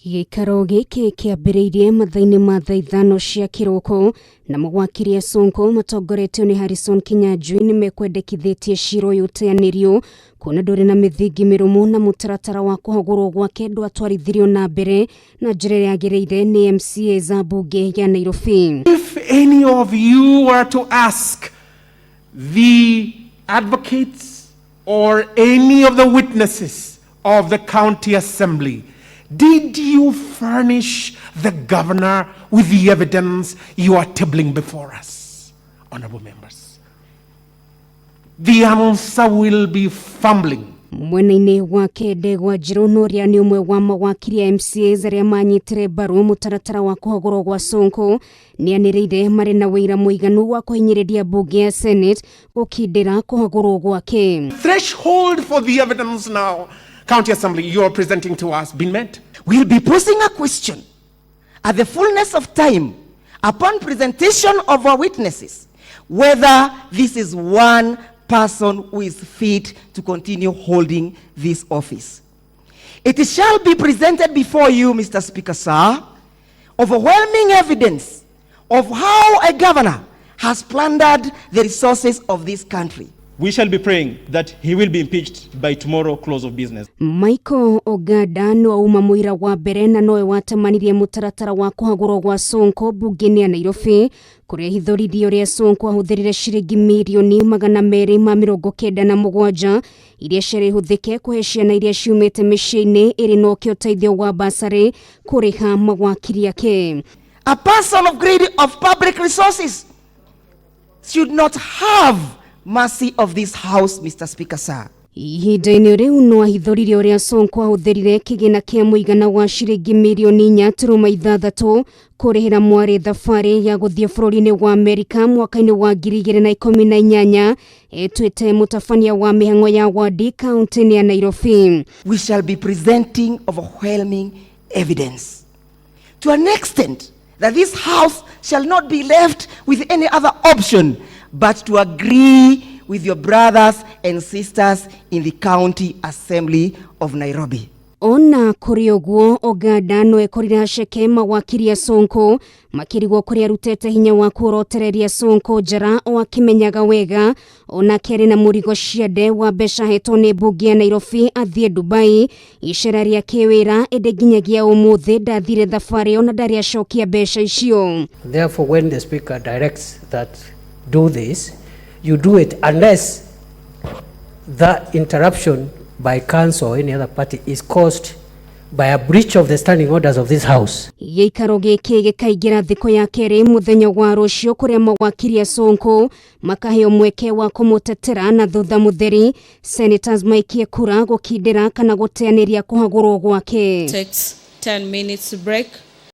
Gĩikaro gĩkĩ kĩambĩrĩirie mathaa-inĩ ma thaa 5 cia kĩroko na mawakiri a Sonko matongoretio nĩ Harrison Kinyanjui nĩ mekwendekithĩtie cira ũyũ ũteanĩrio kuona ndũrĩ na mĩthingi mĩrũmu na mũtaratara wa kũhagũrwo gwake ndwatwarithirio na mbere na njĩra ĩrĩa yagĩrĩire nĩ MCA za mbunge ya Nairobi. If any of you were to ask the advocates or any of the witnesses of the county assembly, did you furnish the governor with the evidence you are tabling before us, honorable members? The answer will be fumbling. Mwena-inĩ wake Ndegwa Njiru na ũrĩa nĩ ũmwe wa mawakiri a MCAs arĩa manyitire mbaru mũtaratara wa kũhagũrwo gwa Sonko nĩanĩrĩire marĩ na wĩira mũiganu wa kũhinyĩrĩria mbunge ya Senate gũkindĩra kũhagũrwo gwake. Threshold for the evidence now, County Assembly, you are presenting to us, been met? We'll be posing a question at the fullness of time upon presentation of our witnesses whether this is one person who is fit to continue holding this office. It shall be presented before you, Mr. Speaker, sir, overwhelming evidence of how a governor has plundered the resources of this country. We shall be praying that he will be impeached by tomorrow close of business. Michael Ogada nĩwe wauma mũira wa mbere na nowe watemanirie mũtaratara wa kũhagũrwo gwa Sonko mbunge-inĩ ya Nairobi kũrĩa hithũririe ũrĩa Sonko ahũthĩrire ciringi mirioni 297 iria ciarĩ hũthĩke kũhe ciana iria ciumĩte mĩciĩ-inĩ ĩrĩ na ũkĩa ũteithio wa basarĩ kũrĩha mawakiri ake. A person of greed of public resources should not have mercy of this house, Mr. Speaker, sir. Ihinda-inĩ rĩu no ahithũririe ũrĩa Sonko ahũthĩrire kĩgĩna kĩa mũigana wa ciringi mirioni 4.6 kũrĩhĩra mwarĩ thabarĩ ya gũthiĩ bũrũri-inĩ wa Amerika mwaka-inĩ wa 2018 etuĩte mũtabania wa mĩhang'o ya wadi kaunti-inĩ ya Nairobi. We shall be presenting overwhelming evidence to an extent that this house shall not be left with any other option but to agree with your brothers and sisters in the County Assembly of Nairobi. Ona kũrĩ ũguo Ogada no ekorire haceke mawakiri a Sonko makĩrigwo kũrĩa arutĩte hinya wa kũrotereria Sonko njara o akĩmenyaga wega onake arĩ na mũrigo ciande wa mbeca ahetwo nĩ mbunge ya Nairobi athiĩ Dubai icera rĩa kĩwĩra ĩndĩ nginyagia ũmũthĩ ndathire thabarĩ ĩyo na ndarĩ acokia mbeca icio. Therefore, when the speaker directs that do this, you do it unless that interruption by counsel or any other party is caused by a breach of the standing orders of this house. Gĩikaro gĩkĩ gĩkaingĩra thikũ ya kerĩ mũthenya wa rũciũ kũrĩa mawakiri a Sonko makaheo mweke wa kũmũtetera na thutha mũtheri senators maikie kura gũkindĩra kana gũteanĩria kũhagũrwo gwake. Takes 10 minutes break.